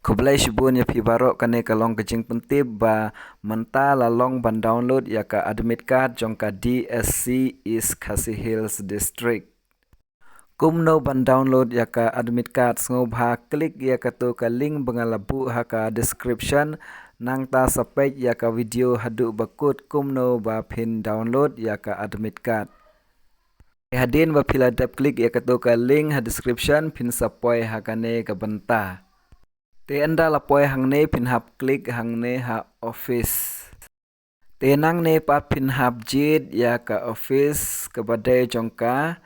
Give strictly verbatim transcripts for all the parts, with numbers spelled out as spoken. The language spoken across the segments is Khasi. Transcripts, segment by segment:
Khublei shibun ïa phi baroh, kane ka long ka jingpyntip ba mynta la long ban download ïa ka admit card jong ka D S C East Khasi Hills District. Kumno ban download ïa ka admit card? Sngewbha klik ïa kato ka link ba nga la buh ha ka description, nangta sa peit ïa ka video haduh ba kut kumno ba phin download ïa ka admit card. Hadien ba phi la dep klik ïa kato ka link ha description, phin sa poi ha kane ka bynta. Te ynda la poi hangne, phin hap klik hangne ha office. Te nangne pat phin hap jied ïa ka office kaba dei jong ka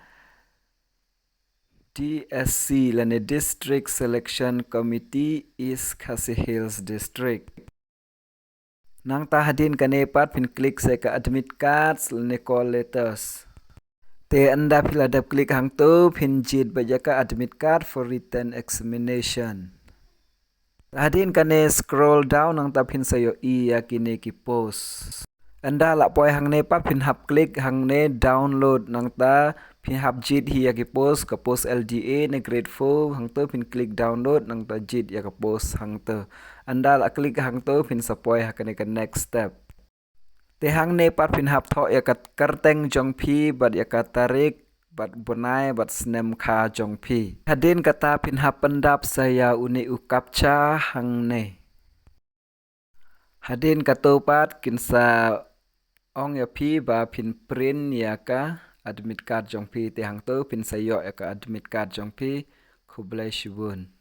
D S C lane District Selection Committee, East Khasi Hills District. Nangta hadien kane pat phin klik sa ka admit cards lane call letters. Te ynda phi la dep klik hangto, phin jied beit ïa ka admit card for written examination. Hadien kane scroll down, nangta phin sa ïohi ïa kine ki post. Ynda la poi hangne pat phin hap klik hangne download, nangta phin hap jied hi ïa ki post, ka post L D A ne grade four, hangto phin klik download, nangta jied ïa ka post hangto. Ynda la klik hangto, phin sa poi ha kane ka next step. Te hangne pat phin hap thoh ïa ka kyrteng jong phi bad ïa ka tarik bad bnai bad snem kha jong phi. Hadien kata phin hap pyndap sa ïa une u captcha hangne. Hadien kato pat kin sa ong ïa phi ba phin print ïa ka admit card jong phi. Te hangto phin sa ïoh ïa ka admit card jong phi. Khublei shibun.